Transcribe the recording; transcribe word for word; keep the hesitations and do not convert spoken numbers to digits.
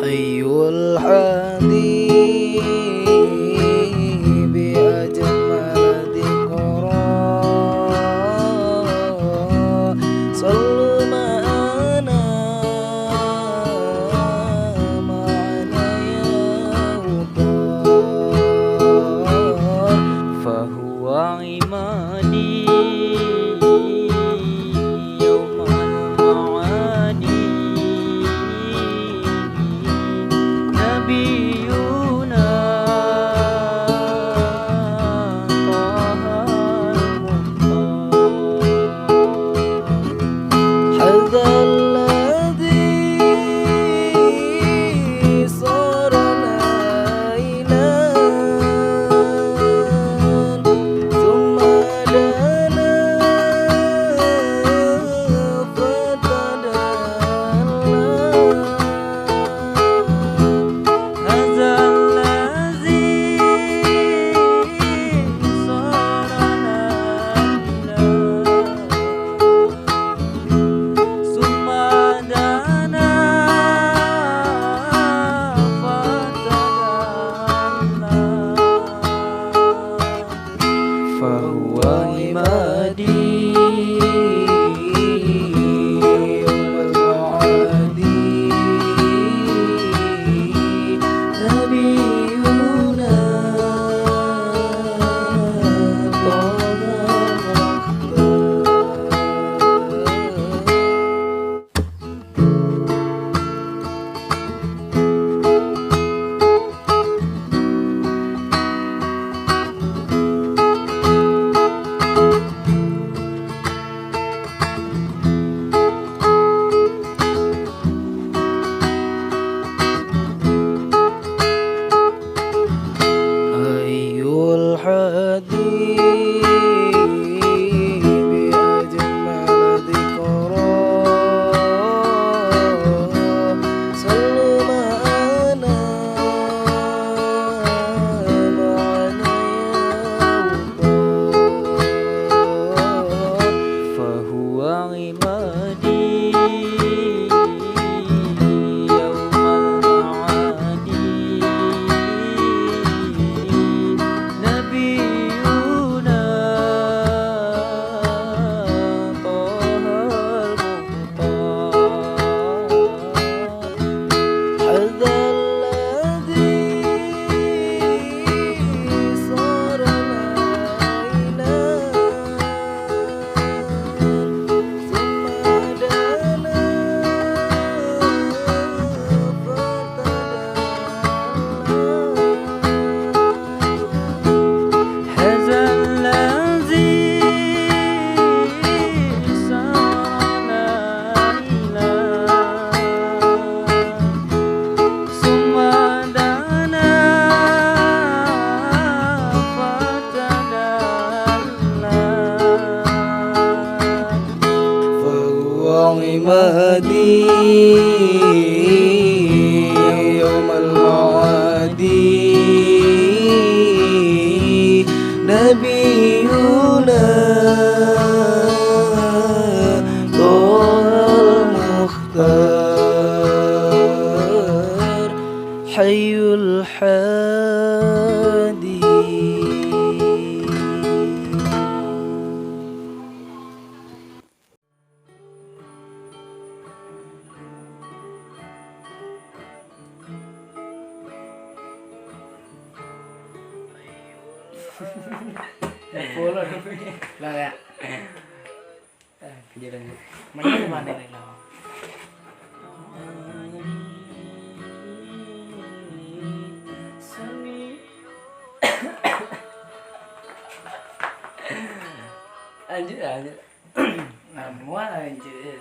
أي الحبيب أجمل ذكرى، صل معنا معا يا مختار. فهو عمادي يوم المعادي، نبينا طه المختار. هذا الذي صار ليلا ثم دنا فتدلى. هذا الذي صار ليلا ثم دنا فتدلى. فهو عمادي يوم المعادي، نبينا طه المختار. أي الحبيب أجمل ذكرى، صل معنا معا يا مختار. فهو عمادي يوم المعادي، نبينا طه المختار. هذا الذي صار ليلا ثم دنا فتدلى. هذا الذي صار ليلا ثم دنا فتدلى. فهو عمادي يوم المعادي، نبينا طه المختار، حي الحادي. Lah, ya. Ah, kerja lanjut. Mana, mana ni lah? Lanjut lah, lanjut. Nah, mual lah, lanjut je.